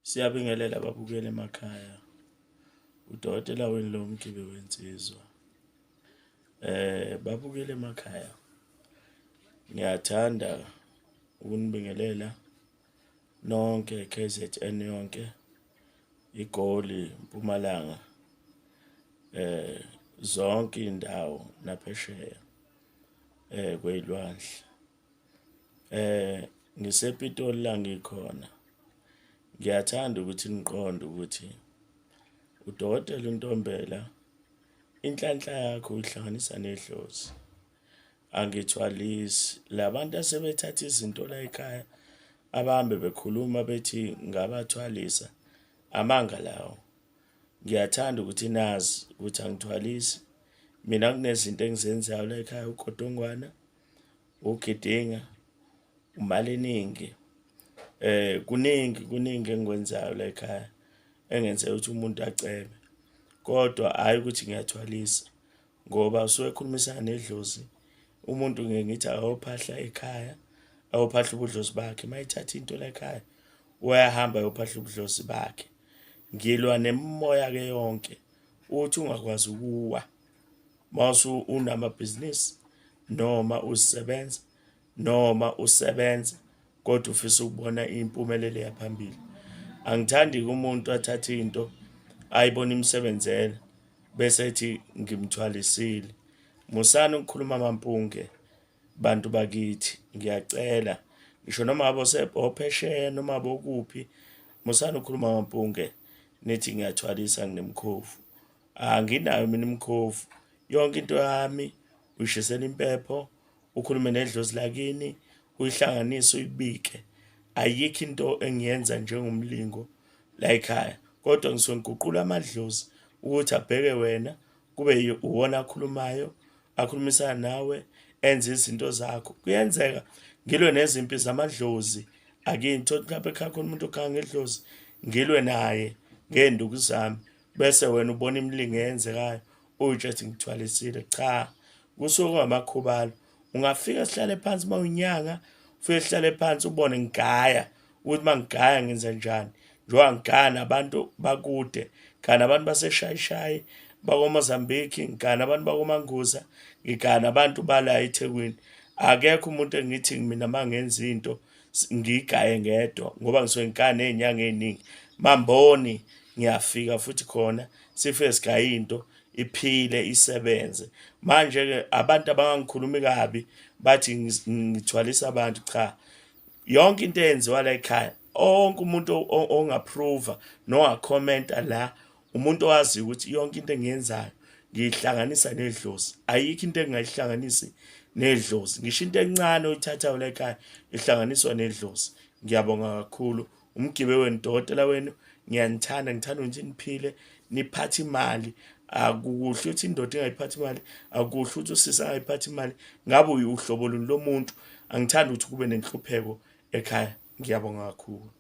Siyabingelela ababukeli emakhaya. Udokotela wenu lo Mgibe wensizwa. Babukeli emakhaya. Ngiyathanda ukunibingelela nonke KZN yonke, iGoli, Mpumalanga, zonke indawo naphesheya kwezilwandle. NgisePitoli la ngikhona. Ngiyathanda ukuthi niqonde ukuthi udokotela uNtombela inhlanhla yakho uyihlanganisa nedlozi. Angithwalisi. La bantu asebethatha izinto la ekhaya abahambe bekhuluma bethi ngabathwalisa, amanga lawo. Ngiyathanda ukuthi nazi ukuthi angithwalisi. Mina kunezinto engizenzayo la ekhaya ugodongwana. Ugidinga imali eningi kuningi kuningi engikwenzayo la ekhaya engenze ukuthi umuntu acebe kodwa hhayi ukuthi ngiyathwalisa ngoba usuke ekhulumisana nedlozi. Umuntu ngeke ngithi ayophahla ekhaya, ayophahla ubudlozi bakhe. Uma ethatha into la ekhaya uyahamba ayophahla ubudlozi bakhe. Ngilwa nemimoya-ke yonke uthi ungakwazi ukuwa mawusu unamabhizinisi noma uzisebenza noma usebenza kodwa ufisa ukubona impumelelo yaphambili. Angithandi-ke umuntu athathe into ayibone imsebenzela bese ethi ngimthwalisile. Musani ukukhuluma amampunge bantu bakithi, ngiyacela. Ngisho noma ngabe ophesheya noma bokuphi, musani ukukhuluma amampunge nithi ngiyathwalisa nginemkhovu. Anginayo mina imkhovu. Yonke into yami uyishisela impepho, ukhulume nedlozi lakini, uyihlanganise uyibike. Ayikho into engiyenza njengomlingo la ekhaya kodwa ngisuke ngiguqula amadlozi ukuthi abheke wena kube uwona akhulumayo, akhulumisana nawe, enze izinto zakho. Kuyenzeka ngilwe nezimpi zamadlozi akini, thola mhlawumbe ekhaya khona umuntu okhaya ngedlozi, ngilwe naye ngey'nduku zami. Bese wena ubona imilingo eyenzekayo uyitshe ethi ngithwalisile. Cha, kusuke kungamakhubalo. Ungafika sihlale phansi uma uyinyanga, ufike sihlale phansi ubone ngigaya ukuthi uma ngigaya ngenza njani. Njengoba ngigaya nabantu bakude, ngigaya nabantu baseShayishayi, bakoMozambique, ngigaya nabantu bakoManguza, ngigaya nabantu bala eThekwini. Akekho umuntu engithi mina uma ngenza into ngiyigaye ngedwa ngoba ngisuke ngigaya ney'nyanga ey'ningi. Mamboni ngiyafika futhi khona sifike sigaye into iphile isebenze. Manje-ke abantu abangangikhulumi kabi bathi ngithwalisa abantu, cha. Yonke into eyenziwa la ekhaya, onke umuntu ongaphruva nongakhomenta la umuntu owaziyo ukuthi yonke into engiyenzayo ngiyihlanganisa nedlozi. Ayikho into engingayihlanganisi nedlozi. Ngisho into encane oyithathayo la ekhaya ihlanganiswa nedlozi. Ngiyabonga kakhulu. Umgibe wenu, dokotela wenu, ngiyanithanda, ngithanda ukuthi niphile, niphathe imali. Akukuhle ukuthi indoda ingayiphathi imali, akukuhle ukuthi usisi angayiphathi imali. Ngabe uhlobo luni lomuntu? Angithandi ukuthi kube nenhlupheko ekhaya. Ngiyabonga kakhulu.